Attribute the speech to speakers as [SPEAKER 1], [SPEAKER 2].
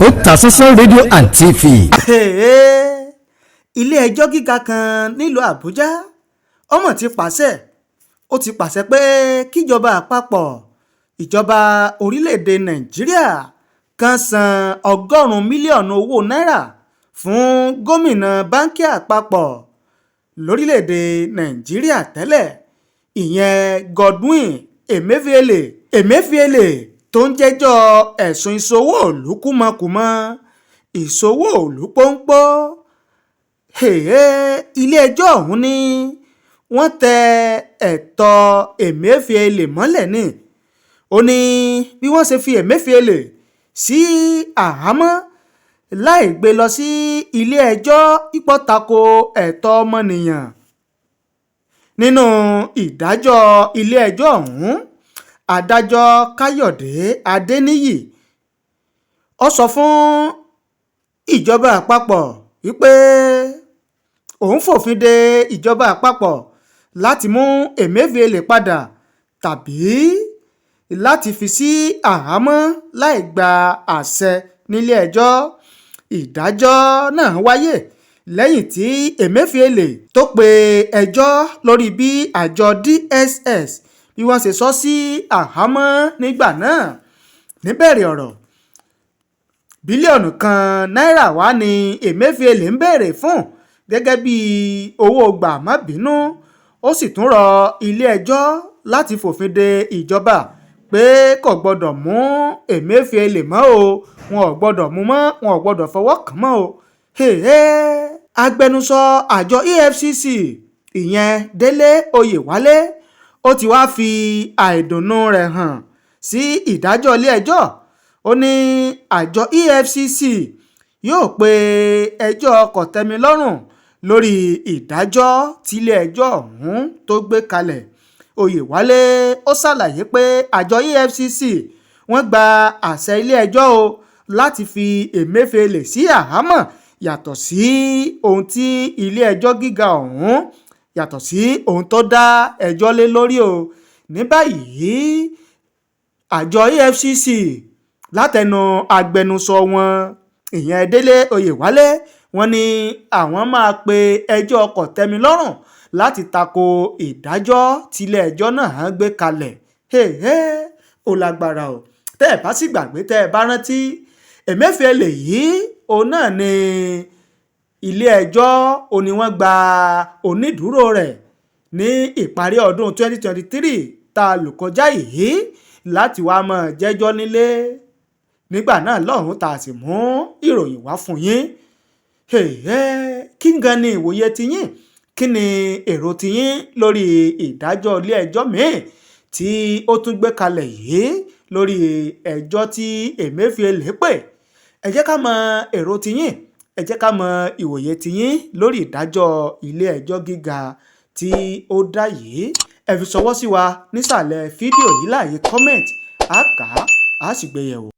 [SPEAKER 1] Otasansan rédíò and TV.
[SPEAKER 2] Ilé-ẹjọ́ gíga kan nílùú Àbújá ọmọ ti pàṣẹ, ó ti pàṣẹ pé kíjọba àpapọ̀, ìjọba orílẹ̀-èdè Nàìjíríà kan san 100 mílíọ̀nù owó náírà fún gómìnà báńkì àpapọ̀ lórílẹ̀-èdè Nàìjíríà tẹ́lẹ̀, ìyẹn Godwin Emefiele. Emefiele tó ń jẹ́jọ́ ẹ̀sùn ìṣòwò ìlú kúmọkùmọ, ìṣòwò ìlú pọ́npọ́. Ilé-ẹjọ́ ọ̀hún ni wọ́n tẹ ẹ̀tọ́ Emefiele mọ́lẹ̀ ní. Ó ní bí wọ́n ṣe fi Emefiele sí àhámọ́ láì gbé lọ sí ilé-ẹjọ́ ipò tako ẹ̀tọ́ ọmọnìyàn. Nínú ìdájọ́ ilé-ẹjọ́ ọ̀hún, adájọ́ Káyọ̀dé Adéníyì ó sọ fún ìjọba àpapọ̀ wípé òun fòfin de ìjọba àpapọ̀ láti mú Emefiele padà tàbí láti fi sí àhámọ́ láì gba àṣẹ nílé-ẹjọ́. Ìdájọ́ náà wáyé lẹ́yìn tí Emefiele tó pe ẹjọ́ lórí bí àjọ DSS bí wọ́n ṣe sọ sí àhámọ́ nígbà náà. Níbẹ̀rẹ̀ ọ̀rọ̀, 1 bílíọ̀nù náírà wá ní Emefiele ń béèrè fún gẹ́gẹ́ bí owó gbà-má-bínú. Ó sì tún rọ ilé-ẹjọ́ láti fòfin de ìjọba pé kò gbọ́dọ̀ mú Emefiele mọ́ o, wọn ò gbọ́dọ̀ mú mọ́, wọn ò gbọ́dọ̀ fọwọ́ kàn mọ́ o. Agbẹnusọ àjọ EFCC, ìyẹn Délé Oyèwálé, ó ti wáá fi àìdùnnú rẹ̀ hàn sí ìdájọ́ ilé-ẹjọ́. Ó ní àjọ EFCC yóò pe ẹjọ́ kò-tẹ́-mi-lọ́rùn lórí ìdájọ́ tílé-ẹjọ́ ọ̀hún tó gbé kalẹ̀. Oyèwálé ó ṣàlàyé pé àjọ EFCC wọ́n gba àṣẹ ilé-ẹjọ́ o láti fi Emefiele sí àhámọ́, yàtọ̀ sí ohun tí ilé-ẹjọ́ gíga ọ̀hún, yàtọ̀ sí ohun tó dá ẹjọ́ lé lórí o. Ní báyìí, àjọ EFCC látẹnu agbẹnusọ wọn, ìyẹn Délé Oyèwálé, wọ́n ní àwọn máa pe ẹjọ́ kò-tẹ́-mi-lọ́rùn láti tako ìdájọ́ tílé-ẹjọ́ náà gbé kalẹ̀. Ó lágbára o. Tẹ́ ẹ̀ bá sì gbàgbé, tẹ́ ẹ bá rántí, Emefiele yìí òun náà ní ilé-ẹjọ́ ó ní wọ́n gba onídùúró rẹ̀ ní ìparí ọdún 2023 tá a lò kọjá yìí láti wáá máa jẹ́jọ́ nílé nígbà náà lọ́hùn-ún, tá a sì mú ìròyìn wá fún yín. Kí gan ni ìwòye tiyín? Kí ni èrò tiyín lórí ìdájọ́ ilé-ẹjọ́ míì tí ó tún gbé kalẹ̀ yìí lórí ẹjọ́ tí Emefiele pè? Ẹ jẹ́ ká mọ èrò tiyín, ẹ jẹ́ ká mọ ìwòye tiyín lórí ìdájọ́ ilé-ẹjọ́ gíga tí ó dá yìí. Ẹ fi ṣọwọ́ sí wa nísàlẹ̀ fídíò yìí láàyè comment, á kà á, á sì gbé yẹ̀wò.